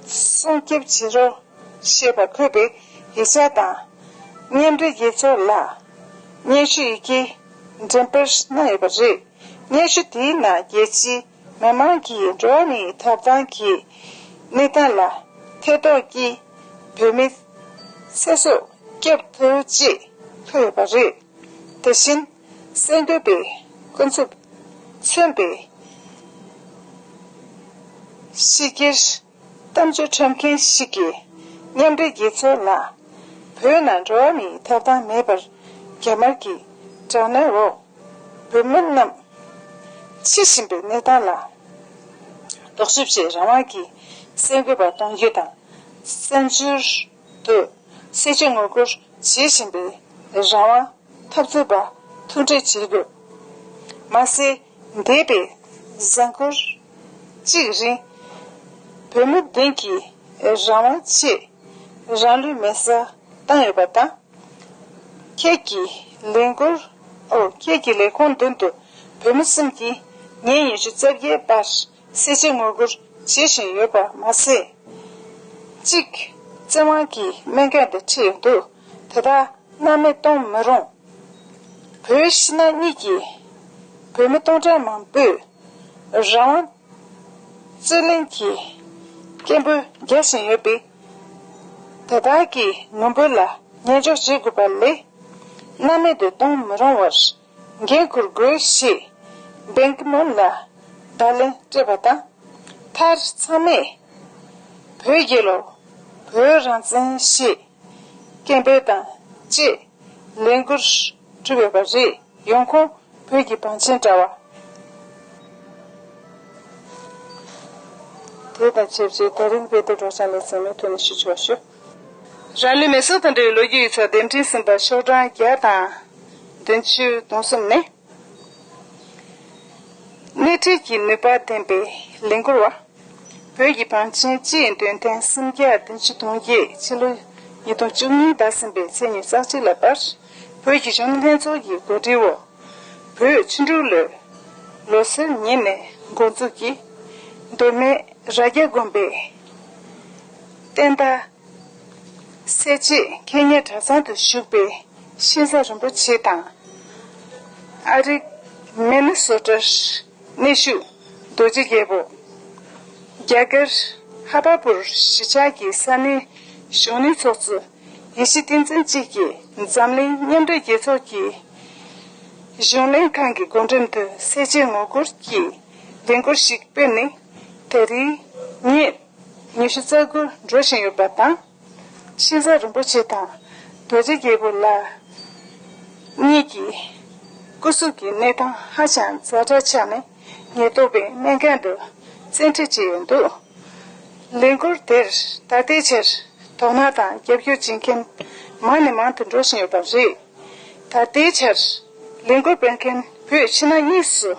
སྲུང་སྐྱོབ་བྱེད་རོགས་ཞེས་པ་འཁོད་པའི་ཡིག་ཆ་དང་། མཉམ་འབྲེལ་རྒྱལ་ཚོགས་ལ་སྙན་ཞུ་ཡི་གེ་འགྲེམས་སྤེལ་གནང་ཡོད་པ་རེད། སྙན་ཞུ་དེའི་ནང་རྒྱལ་སྤྱིའི་མི་མང་གིས་འགྲོ་བ་མིའི་ཐོབ་ཐང་གི་གནས་སྟངས་ལ་ཐེ་གཏོགས་ཀྱིས་བོད་མི་ཚེ་སྲོག་སྐྱོབ་ཐུབ་ཅེས་འཁོད་ཡོད་པ་རེད། དེ་བཞིན་གསར་འགོད་པས་ཀུན་རྫོབ་མཚོན་པའི་ཕྱི་རྒྱལ་གཏམ་བརྗོད་འཁྲབ་མཁན་ཞིག་གིས་མཉམ་འབྲེལ་རྒྱལ་ཚོགས་ལ་བོད་ནང་འགྲོ་བ་མིའི་ཐོབ་ཐང་མེད་པར་རྒྱ་དམར་གྱི་དྲག་གནོན་འོག་བོད་མི་རྣམས་འཆི་བཞིན་པའི་གནས་སྟངས་ལ་རྟོག་ཞིབ་བྱེད་རང་དབང་གི་གསར་འགོད་པ་གཏོང་རྒྱུ་དང་། བཙན་བྱོལ་དུ་སེལ་ཆེད་ངོ་རྒོལ་བྱེད་བཞིན་པའི་རང་དབང་འཐབ་རྩོད་པ་ཐུག་འཕྲད་བྱེད་དགོས། མ་ཟད། འདས་པའི་གཟའ་འཁོར་གཅིག་རིང་བོད་མི་བདུན་གྱིས་རང་དབང་ཆེད་རང་ལུས་མེ་སྲེག་བཏང་ཡོད་པ་དང་། ཁྱེད་ཀྱི་ལས་འགུལ། ཨོ། ཁྱེད་ཀྱི་ལས་ཁུངས་མདུན་དུ་བོད་མི་གསུམ་གྱིས་ཉིན་ཉི་ཤུ་རྩ་བརྒྱད་པར་སེལ་ཆེད་ངོ་རྒོལ་བྱེད་བཞིན་ཡོད་པ་མ་ཟད། གཅིག་བཙན་དབང་གིས་སྨན་ཁང་དུ་ཁྲིད་ཡོང་དུས། དེ་དག་སྣང་མེད་གཏོང་མི་རུང་། བོད་ཕྱི་ནང་གཉིས་ཀྱི་བོད་མི་སྟོང་ཕྲག་མང་པོས་རང་དབང་རྩོད་ལེན་གྱི་སྐད་འབོད་རྒྱག་བཞིན་ཡོད་པས། དེ་དག་གི་ངུ་འབོད་ལ་ཉན་འཇོག་བྱེད་དགོས་པ་ལས། སྣང་མེད་དུ་གཏོང་མི་རུང་བར་འགན་འཁུར་དགོས་ཞེས་བན་ཀི་མུན་ལ་བརྡ་ལན་སྤྲད་པ་དང་། མཐར་ཚང་མས་བོད་རྒྱལ་ལོ། བོད་རང་བཙན་ཞེས་སྐད་འབོད་དང་བཅས་ལས་འགུལ་གྲུབ་ཡོད་པ་རེད། ཡོང་ཁུངས་བོད་ཀྱི་བང་ཆེན་དྲ་བ། དེ་དང་ཆབས་ཅིག་དེ་རིང་དཔེ་དེབ་སྒྲོག་སྦྱང་ལེ་ཚན་མུ་མཐུད་ནས་ཞུ་ཆོག་ཞུ། རང་ལུས་མེ་སྲེག་དང་འབྲེལ་བའི་ལོ་རྒྱུས་ཡིག་ཚགས་དེབ་ཕྲེང་གསུམ་པ་ཤོག་གྲངས་བརྒྱ་དང་བདུན་ཅུ་དོན་གསུམ་ནས། སྣེ་ཁྲིད་ཀྱི་ནུས་པ་ལྡན་པའི་ལས་འགུལ་བ། བོད་ཀྱི་བང་ཆེན་སྤྱི་ཡི་འདོན་ཐེངས་སུམ་བརྒྱ་བདུན་ཅུ་དོན་བརྒྱད། ཕྱི་ལོ་ཉིས་སྟོང་བཅུ་གཉིས་ཟླ་གསུམ་པའི་ཚེས་ཉི་ཤུ་རྩ་གཅིག་ལ་བར། བོད་ཀྱི་གཞོན་ནུ་ལྷན་ཚོགས་ཀྱི་གོ་སྒྲིག་འོག་བོད་ཆུ་འབྲུག་ལོའི་ལོ་སར་ཉིན་ནས་འགོ་འཛུགས་ཀྱིས། མདོ་སྨད་རྭ་རྒྱ་དགོན་པའི་བསྟན་དར་སེར་བྱེས་མཁས་སྙན་གྲྭ་ཚང་དུ་བཞུགས་པའི་ཤིན་ཙ་རིན་པོ་ཆེ་དང་། ཨ་རིའི་མི་ནི་སོ་ཊར་གནས་བཞུགས་རྡོ་རྗེ་རྒྱལ་པོ། རྒྱ་གར་ཧ་པ་པུར་གཞིས་ཆགས་ཀྱི་ས་གནས་གཞོན་ནུའི་ཚོགས་གཙོ་ཡེ་ཤེས་བསྟན་འཛིན་གཅིག་གིས་འཛམ་གླིང་མཉམ་འབྲེལ་རྒྱལ་ཚོགས་ཀྱི་གཞུང་ལས་ཁང་གི་སྒོ་འགྲམ་དུ་སེར་བྱེས་ངོ་རྒོལ་གྱི་ལས་འགུལ་ཞིག་སྤེལ་ནས། དེ་རིང་ཉིན་ཉི་ཤུ་རྩ་དགུ་འགྲོ་བཞིན་ཡོད་པ་དང་། ཤིན་ཙ་རིན་པོ་ཆེ་དང་རྡོ་རྗེ་རྒྱལ་པོ་ལ་གཉིས་ཀྱི་སྐུ་གཟུགས་ཀྱི་གནས་སྟངས་ཧ་ཅང་ཛ་དྲག་ཆགས་ནས། ཉེན་རྟོག་པས་སྨན་ཁང་དུ་བཙན་ཁྲིད་བྱས་ཡོད་འདུག་ལས་འགུལ་དེར་ད་ལྟའི་ཆར་དོ་སྣང་དང་རྒྱབ་སྐྱོར་བྱེད་མཁན་མང་ནས་མང་དུ་འགྲོ་བཞིན་ཡོད་པ་རེད། ད་ལྟའི་ཆར་ལས་འགུལ་སྤེལ་མཁན་བོད་ཕྱི་ནང་གཉིས་སུ་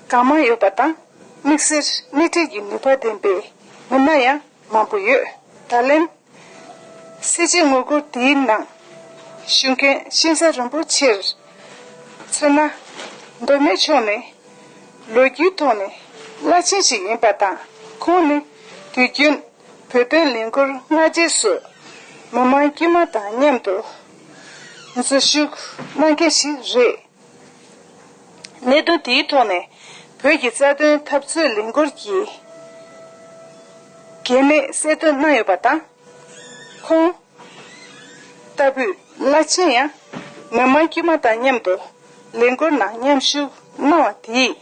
གང་མང་ཡོད་པ་དང་། དམིགས་བསལ་སྣེ་ཁྲིད་ཀྱི་ནུས་པ་ལྡན་པའི་མི་སྣ་ཡང་མང་པོ་ཡོད། ད་ལན། གསལ་བྱེད་དངུལ་སྒོར་དེའི་ནང་ཞུགས་མཁན་ཤིང་བཟའ་རིན་པོ་ཆེར་མཚོན་ན། མདོ་སྨད་ཕྱོགས་ནས་ལོ་རྒྱུས་ཐོག་ནས་བླ་ཆེན་ཞིག་ཡིན་པ་དང་། ཁོང་ནི་དུས་རྒྱུན་བོད་དོན་ལས་འགུལ་སྔ་རྗེས་སུ་མི་མང་དཀྱུས་མ་དང་མཉམ་དུ་འཛུལ་ཞུགས་གནང་མཁན་ཞིག་རེད། གནད་དོན་དེའི་ཐོག་ནས་བོད་ཀྱི་རྩ་དོན་འཐབ་རྩོད་ལས་འགུལ་གྱི་གལ་གནད་གསལ་སྟོན་གནང་ཡོད་པ་དང་། ཁོང་ལྟ་བུའི་བླ་ཆེན་ཡང་མི་མང་དཀྱུས་མ་དང་མཉམ་དུ་ལས་འགུལ་ནང་མཉམ་ཞུགས་གནང་བ་དེས་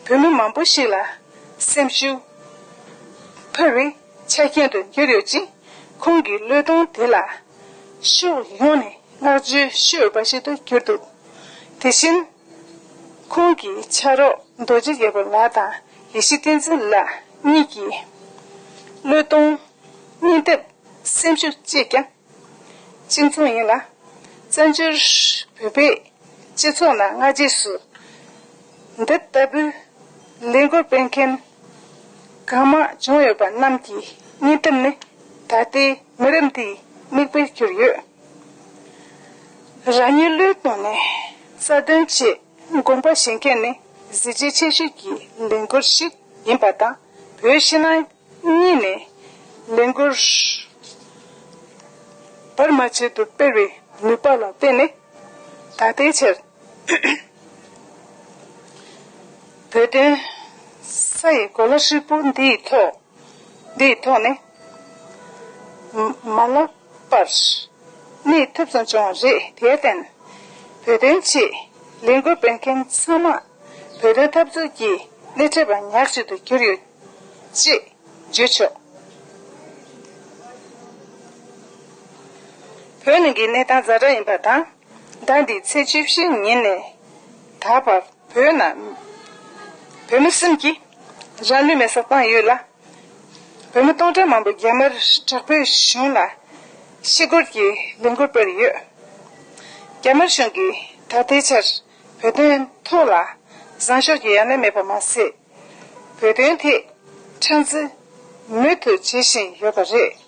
བོད་མི་མང་པོ་ཞིག་ལ་སེམས་ཤུགས་འཕར་བའི་ཆ་རྐྱེན་དུ་གྱུར་ཡོད་ཅིང་། ཁོང་གི་བློས་གཏོང་དེ་ལ་ཕྱོགས་ཡོངས་ནས་བསྔགས་བརྗོད་ཞུ་འོས་པ་ཞིག་ཏུ་གྱུར་འདུག་དེ་བཞིན། ཁོང་གི་ཕྱག་རོགས་རྡོ་རྗེ་རྒྱལ་པོ་ལགས་དང་ཡེ་ཤེས་བསྟན་འཛིན་ལགས་གཉིས་ཀྱི་བློས་གཏོང་། སྙིང་སྟོབས། སེམས་ཤུགས་བཅས་ཀྱང་གཅིག་མཚུངས་ཡིན་ལ། བཙན་བྱོལ་བོད་པའི་སྤྱི་ཚོགས་ནང་སྔ་རྗེས་སུ་འདི་ལྟ་བུའི་ལས་འགུལ་སྤེལ་མཁན་གང་མང་བྱུང་ཡོད་པ་རྣམས་ཀྱི་སྙིང་སྟོབས་ནི་ད་ལྟའི་མི་རབས་འདིའི་མིག་དཔེར་གྱུར་ཡོད། རང་ཉིད་བློས་བཏང་ནས་རྩ་དོན་ཆེད་དགོངས་པ་བཞེས་མཁན་ནི་གཟི་བརྗིད་ཆེ་ཤོས་ཀྱི་ལས་འགུལ་ཞིག་ཡིན་པ་དང་། བོད་ཕྱི་ནང་གཉིས་ནས་ལས་འགུལ་བར་མ་ཆད་དུ་སྤེལ་བའི་ནུས་པ་ལ་བརྟེན་ནས། ད་ལྟའི་ཆར་བོད་དོན་ས་ཡི་གོ་ལ་ཧྲིལ་པོ་འདིའི་ཐོག་འདིའི་ཐོག་ནས་མ་ལག་པར་གནས་ཐུབ་ཙམ་བྱུང་བ་རེད། དེར་བརྟེན། བོད་དོན་ཆེད་ལས་འགུལ་སྤེལ་མཁན་ཚང་མ་བོད་དོན་འཐབ་རྩོད་ཀྱི་སྣེ་ཁྲིད་པ་ཉག་གཅིག་ཏུ་གྱུར་ཡོད་ཅེས་བརྗོད་ཆོག་བོད་ནང་གི་གནས་སྟངས་ཛ་དྲག་ཡིན་པ་དང་། ཟླ་འདིའི་ཚེས་བཅུ་བཞི་ཉིན་ནས་ད་བར་བོད་ནང་བོད་མི་གསུམ་གྱིས་རང་ལུས་མེར་སྲེག་བཏང་ཡོད་ལ། བོད་མི་སྟོང་ཕྲག་མང་པོས་རྒྱ་དམར་དྲག་པོའི་གཞུང་ལ་ཞི་རྒོལ་གྱི་ལས་འགུལ་སྤེལ་ཡོད། རྒྱ་དམར་གཞུང་གིས་ད་ལྟའི་ཆར་བོད་དོན་ཐོག་ལ་བཟང་ཕྱོགས་ཀྱི་ཡ་ལན་མེད་པ་མ་ཟད། བོད་དོན་ཐད་འཕྲང་འཛིན་མུ་མཐུད་བྱེད་བཞིན་ཡོད་པ་རེད།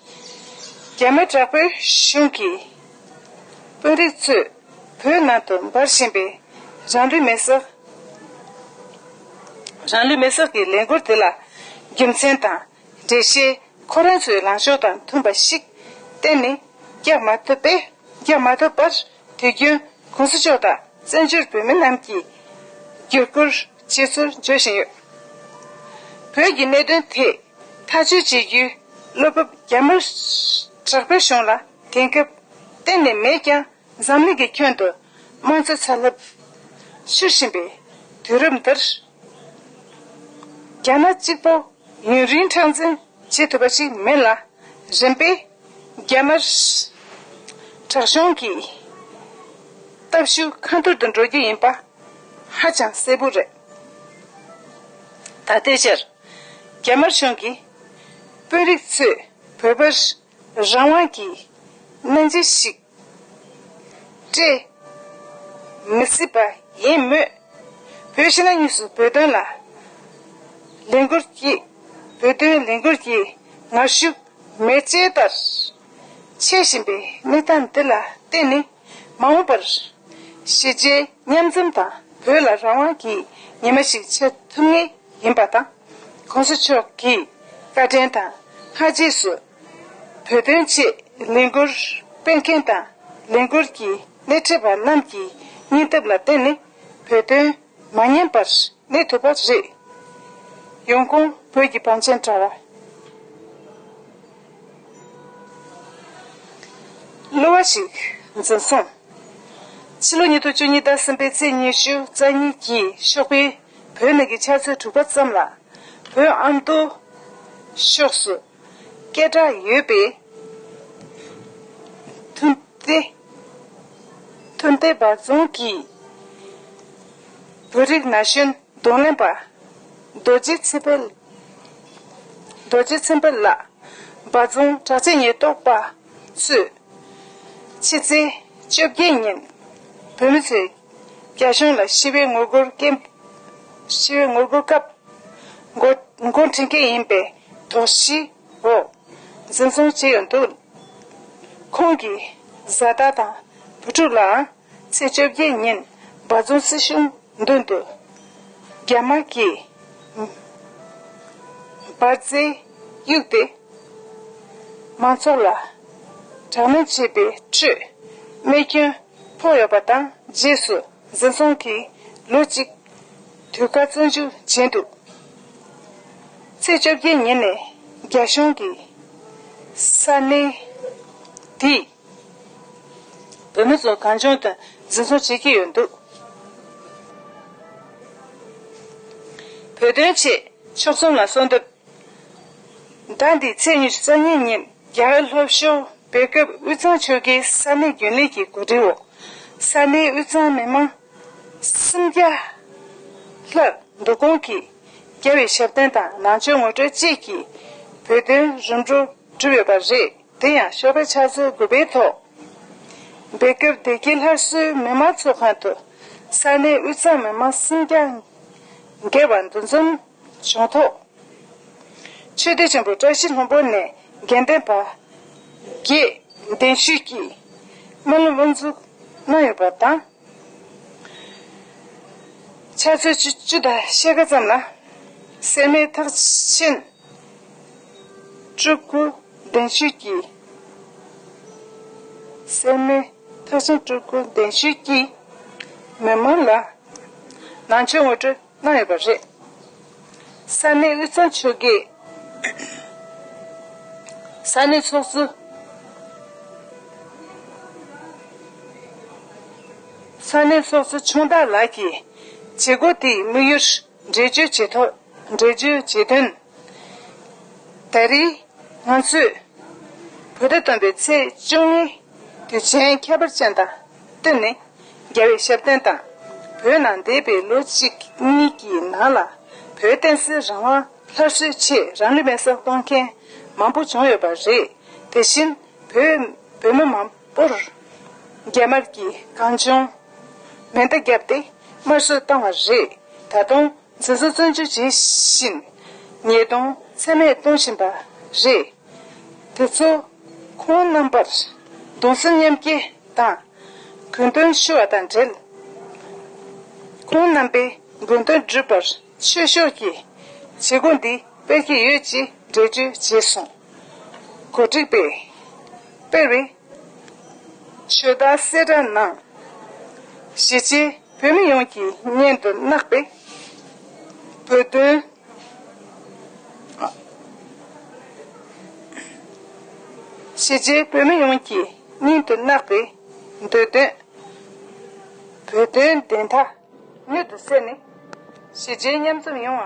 རྒྱ་དམར་དྲག་པོའི་གཞུང་གིས་དཔོན་རིགས་ཚོས་བོད་ནང་དུ་འབར་བཞིན་པའི་རང་ལུས་མེར་སྲེག་རང་ལུས་མེར་སྲེག་གི་ལས་འགུལ་དེ་ལ་རྒྱུ་མཚན་དང་འགྲེལ་བཤད་ཁོ་རང་ཚོའི་ལངས་ཕྱོགས་དང་མཐུན་པ་ཞིག་གཏན་ནས་རྒྱག་མ་ཐུབ་པས། རྒྱག་མ་ཐུབ་པར་དུས་རྒྱུན་གོང་ས་མཆོག་དང་བཙན་བྱོལ་བོད་མི་རྣམས་ཀྱིས་བསྒྱུར་བཀོད་བྱེད་ཚུལ་བརྗོད་བཞིན་ཡོད། བོད་ཀྱི་གནད་དོན་ཐད་ཐག་གཅོད་བྱེད་རྒྱུའི་བློ་སྤོབས་རྒྱ་དམར་དྲག་པོའི་གཞུང་ལ་དེང་སྐབས་གཏན་ནས་མེད་ཀྱང་། འཛམ་གླིང་གི་ཁྱོན་དུ་དམངས་གཙོའི་ཚ་རླབས་འཕྱུར་བཞིན་པའི་དུས་རབས་འདིར། རྒྱ་ནག་གཅིག་པོ་ཡུན་རིང་མཁྲེགས་འཛིན་བྱེད་ཐུབ་པ་ཞིག་མིན་ལ། རིམ་པས་རྒྱ་དམར་དྲག་གཞུང་གི་སྟབས་ཤུགས་ཁ་ཐོར་དུ་འགྲོ་རྒྱུ་ཡིན་པ་ཧ་ཅང་གསལ་པོ་རེད། ད་ལྟའི་ཆར་རྒྱ་དམར་གཞུང་གིས་དཔོན་རིགས་ཚོས་བོད་པར་རང་དབང་གི་གནས་སྐབས་ཤིག་སྤྲད་མི་སྲིད་པ་ཡིན་མོད། བོད་ཕྱི་ནང་གཉིས་སུ་བོད་དོན་ལ་ལས་འགུལ་གྱིས་བོད་དོན་ལས་འགུལ་གྱི་ངར་ཤུགས་མེ་ལྕེ་ལྟར་མཆེད་བཞིན་པའི་གནས་སྟངས་འདི་ལ་བརྟེན་ནས། མ་འོངས་པར་གཞིས་བྱེས་མཉམ་འཛོམས་དང་བོད་ལ་རང་དབང་གི་ཉི་མ་ཞིག་འཆར་ཐུབ་ངེས་ཡིན་པ་དང་། གོང་ས་མཆོག་གི་བཀའ་དྲིན་དང་། སྔ་རྗེས་སུ་བོད་དོན་ཆེད་ལས་འགུལ་སྤེལ་མཁན་དང་། ལས་འགུལ་གྱི་སྣེ་ཁྲིད་པ་རྣམས་ཀྱི་སྙིང་སྟོབས་ལ་བརྟེན་ནས་བོད་དོན་མ་ཉམས་པར་གནས་ཐུབ་པ་རེད། ཡོང་ཁུངས། བོད་ཀྱི་བང་ཆེན་དྲ་བ། གླུ་བ་ཞིག་འཛིན་སོང་། ཕྱི་ལོ་ཉིས་སྟོང་བཅུ་གཉིས་ཟླ་གསུམ་པའི་ཚེས་ཉི་ཤུ་རྩ་གཉིས་ཀྱི་ཞོགས་པའི་བོད་ནང་གི་ཆུ་ཚོད་དྲུག་པ་ཙམ་ལ། བོད་ཨ་མདོ་ཕྱོགས་སུ་སྐད་གྲགས་ཡོད་པའི་ཐུན་ཏེ་ཐུན་ཏེ་བ་རྫོང་གི་བོད་རིགས་ན་གཞོན་རྡུང་ལེན་པ་རྡོ་རྗེ་ཚེ་འཕེལ། རྡོ་རྗེ་ཚེ་འཕེལ་ལགས། འབའ་རྫོང་དྲག་ཆས་ཉེན་རྟོག་པ་ཚོས་ཕྱི་ཚེས་བཅོ་བརྒྱད་ཉིན་བོད་མི་ཚོས་རྒྱ་གཞུང་ལ་ཞི་བའི་ངོ་རྒོལ་སྐད། ཞི་བའི་ངོ་རྒོལ་སྐབས་འགོ་འགོ་ཁྲིད་མཁན་ཡིན་པའི་དོགས་གཞིའི་འོག་འཛིན་བཟུང་བྱས་ཡོད་འདུག། ཁོང་གི་བཟའ་ཟླ་དང་བུ་ཕྲུག་ལའང་ཚེས་བཅོ་བརྒྱད་ཉིན་འབའ་རྫོང་སྲིད་གཞུང་མདུན་དུ་རྒྱ་དམར་གྱི་འབར་རྫས་གཡུགས་ཏེ་མང་ཚོགས་ལ་དྲག་གནོན་བྱས་པའི་ཁྲོད་རྨས་སྐྱོན་ཕོག་ཡོད་པ་དང་རྗེས་སུ་འཛིན་བཟུང་གིས་ལོ་གཅིག་དུས་བཀག་བཙོན་འཇུག་བྱས་འདུག། ཚེས་བཅོ་བརྒྱད་ཉིན་ནས་རྒྱ་གཞུང་གིས་ས་གནས་དེའི་བོད་མི་ཚོ་གང་བྱུང་དུ་འཛིན་བཟུང་བྱེད་ཀྱི་ཡོད་འདུག། བོད་དོན་ཆེད་ཕྱོགས་མཚུངས་ལ་གསོལ་འདེབས། ཟླ་འདིའི་ཚེས་ཉི་ཤུ་རྩ་གཉིས་ཉིན་རྒྱ་གར་ལྷོ་ཕྱོགས་བོད་ཁབ་དབུས་གཙང་ཆོལ་ཁའི་ས་གནས་རྒྱུན་ལས་ཀྱི་གོ་སྒྲིག་འོག་ས་གནས་དབུས་གཙང་མི་མང་སུམ་བརྒྱ་ལྷག་འདུ་སྐོང་གིས་རྒྱལ་བའི་ཞབས་བརྟན་དང་ནང་ཆོས་ངོ་སྤྲོད་བཅས་ཀྱི་བོད་དོན་རིམ་གྲོ་གྲུབ་ཡོད་པ་རེད། དེ་ཡང་ཞོགས་པའི་ཕྱག་ཚོད་དགུ་པའི་ཐོག་བོད་ཁབ་བདེ་སྐྱིད་སླར་གསོའི་མི་མང་ཚོགས་ཁང་དུ་ས་གནས་དབུས་གཙང་མི་མང་སུམ་བརྒྱ་བརྒལ་བ་འདུ་འཛོམས་བྱུང་ཐོག་ཆོས་སྡེ་ཆེན་པོ་བཀྲ་ཤིས་ལྷུན་པོ་ནས་དགེ་ལྡན་པ་བརྒྱད་གདན་ཞུས་ཀྱིས་སྨོན་ལམ་དབུ་འཛུགས་གནང་ཡོད་པ་དང་། ཕྱག་ཚོད་བཅུ་བཅུ་དང་ཕྱེད་ཀ་ཙམ་ལ་སེར་སྨད་ཐེག་ཆེན་སྤྲུལ་སྐུ་གདན་ཞུས་ཀྱིས། སེར་སྨད་ཐེག་ཆེན་སྤྲུལ་སྐུ་གདན་ཞུས་ཀྱིས་མི་མང་ལ་ནང་ཆོས་ངོ་སྤྲོད་གནང་ཡོད་པ་རེད། ས་གནས་དབུས་གཙང་ཆོལ་ཁའི་ས་གནས་ཚོགས་གཙོ། ས་གནས་ཚོགས་གཙོ་ཆུང་བདག་ལགས་ཀྱིས་བྱེད་སྒོ་དེའི་དམིགས་ཡུལ་འགྲེལ་བརྗོད་བྱེད་ཐོག་འགྲེལ་བརྗོད་བྱེད་དོན། ད་རེས་ང་ཚོས་བོད་ཟླ་སྟོན་པའི་ཚེས་བཅུ་གཉིས་དུས་ཆེན་ཁྱད་པར་ཅན་དང་བསྟུན་ནས་རྒྱལ་བའི་ཞབས་བརྟན་དང་། བོད་ནང་འདས་པའི་ལོ་གཅིག་གཉིས་ཀྱི་ནང་ལ་བོད་བསྟན་སྲིད་རང་དབང་སླར་གསོའི་ཆེད་རང་ལུས་མེར་སྲེག་གཏོང་མཁན་མང་པོ་བྱུང་ཡོད་པ་རེད། དེ་བཞིན་བོད་བོད་མི་མང་པོར་རྒྱ་དམར་གྱིས་གང་བྱུང་མེ་མདའ་བརྒྱབ་སྟེ་དམར་གསོད་བཏང་བ་རེད། ད་དུང་འཛིན་བཟུང་བཙོན་འཇུག་བྱེད་བཞིན་ཉེས་རྡུང་ཚད་མེད་གཏོང་བཞིན་པ་རེད། དེ་ཚོ་ཁོང་རྣམ་པར་གདུང་སེམས་མཉམ་སྐྱེད་དང་གུས་འདུན་ཞུ་བ་དང་འབྲེལ། ཁོང་རྣམ་པའི་དགོས་འདུན་འགྲུབ་པར་ཆོས་ཕྱོགས་ཀྱི་བྱེད་སྒོ་འདི་སྤེལ་གྱི་ཡོད་ཅེས་འགྲེལ་བརྗོད་བྱས་སོང་། གོ་སྒྲིག་པས་སྤེལ་བའི་ཆོས་དར་གསལ་བསྒྲགས་ནང་། གཞིས་བྱེས་བོད་མི་ཡོངས་ཀྱི་སྙན་དུ་བརྣག་པའི་བོད་དོན། གཞིས་བྱེས་བོད་མི་ཡོངས་ཀྱི་སྙན་དུ་བརྣག་པའི་འདོད་དོན། བོད་དོན་བདེན་མཐའ་མྱུར་དུ་གསལ་ནས་གཞིས་བྱེས་མཉམ་འཛོམས་ཡོང་བ་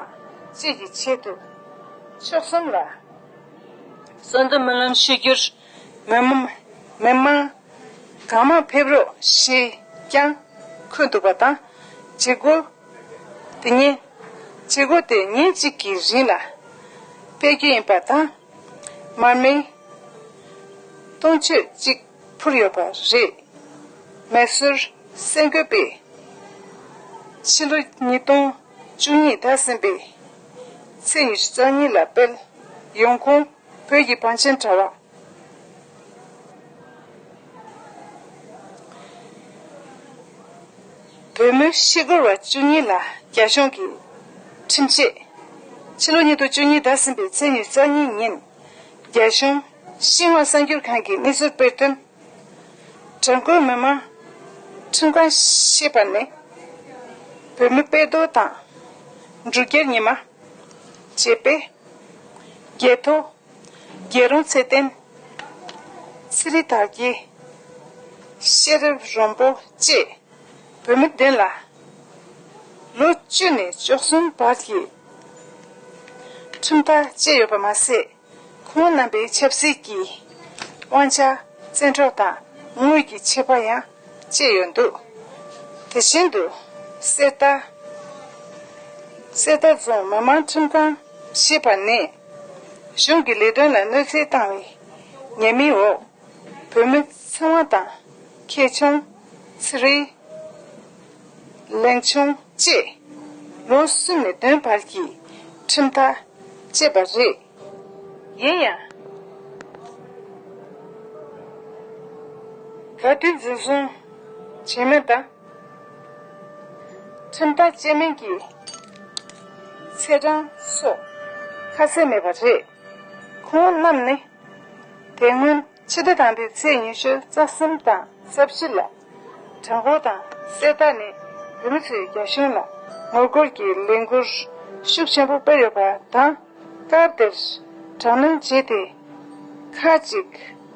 བཅས་ཀྱི་ཆེད་དུ་ཕྱོགས་གསུམ་ལ་གསོལ་འདེབས་སྨོན་ལམ་ཞུ་རྒྱུར་མི་མང་མི་མང་གང་མང་ཕེབས་རོགས་ཞེས་ཀྱང་འཁོད་འདུག་པ་དང་། བྱེད་སྒོ་དེ་ཉིན། བྱེད་སྒོ་དེ་ཉིན་གཅིག་གི་རིང་ལ་སྤེལ་རྒྱུ་ཡིན་པ་དང་། མར་མེ་སྟོང་མཆོད་གཅིག་ཕུལ་ཡོད་པ་རེད། མེ་གསོད་གསར་འགོད་པས་ཕྱི་ལོ་ཉིས་སྟོང་བཅུ་གཉིས་ཟླ་གསུམ་པའི་ཚེས་ཉི་ཤུ་རྩ་གཉིས་ལ་སྤེལ་ཡོང་ཁུངས་བོད་ཀྱི་བང་ཆེན་དྲ་བ། བོད་མི་ཤི་སྒོར་བ་བཅུ་གཉིས་ལ་རྒྱ་གཞུང་གིས་ཁྲིམས་ཆད། ཕྱི་ལོ་ཉིས་སྟོང་བཅུ་གཉིས་ཟླ་གསུམ་པའི་ཚེས་ཉི་ཤུ་རྩ་གཉིས་ཉིན་རྒྱ་གཞུང་ཤིན་ཧྭ་གསར་འགྱུར་ཁང་གིས་གནས་ཚུལ་སྤེལ་དོན། བྲན་བཀོལ་མི་མང་ཁྲིམས་ཁང་ཞེས་པ་ནི་བོད་མི་དཔལ་རྡོར་དང་འབྲུག་རྒྱལ་ཉི་མ། བཅས་པས་རྒྱལ་ཐོ། རྒྱལ་རོང་ཚེ་བརྟན། ཚེ་རིང་དར་རྒྱས། ཤེས་རབ་རོང་པོ་བཅས་བོད་མི་བདུན་ལ་ལོ་བཅུ་ནས་བཅུ་གསུམ་བར་གྱི་ཁྲིམས་ཐག་བཅད་ཡོད་པ་མ་ཟད། ཁོང་རྣམ་པའི་ཆབ་སྲིད་ཀྱི་དབང་ཆ་བཙན་འཕྲོག་དང་དངུལ་གྱི་ཆད་པ་ཡང་བཅད་ཡོད་འདུག། དེ་བཞིན་དུ་གསེར་རྟ། གསེར་རྟ་རྫོང་མི་དམངས་ཁྲིམས་ཁང་ཞེས་པ་ནས་ གཞུང་གི་ལས་དོན་ལ་གནོད་འཚེ་བཏང་བའི་ཉེས་མིང་འོག་བོད་མི་ཚེ་དབང་དང་ཁེ་ཆུང་། ཚེ་རིང་། གླེང་ཆུང་བཅས་ལོ་གསུམ་ནས་བདུན་བར་གྱི་ཁྲིམས་ཐག་བཅད་པ་རེད། ཡིན་ཡང་། ག་དུས་འཛིན་བཟུང་བྱས་མིན་དང་། ཁྲིམས་ཐག་བཅད་མིན་གྱི་ཚེས་གྲངས་སོགས་ཁ་གསལ་མེད་པ་རེད། ཁོང་རྣམས་ནི་དེ་སྔོན་ཕྱི་ཟླ་དང་པོའི་ཚེས་ཉི་ཤུ་རྩ་གསུམ་དང་རྩ་བཞི་ལ་བྲག་འགོ་དང་གསེར་རྟ་ནས་བོད་མི་ཚོས་རྒྱ་གཞུང་ལ་ངོ་རྒོལ་གྱི་ལས་འགུལ་ཤུགས་ཆེན་པོ་སྤེལ་ཡོད་པ་དང་། སྐབས་དེར་དྲག་གནོན་བྱས་ཏེ་ཁག་ཅིག་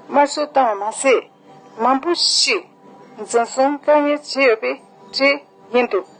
དམར་གསོད་བཏང་བ་མ་ཟད། མང་པོ་ཞིག་འཛིན་བཟུང་བཀག་ཉར་བྱས་ཡོད་པའི་གྲས་ཡིན་འདུག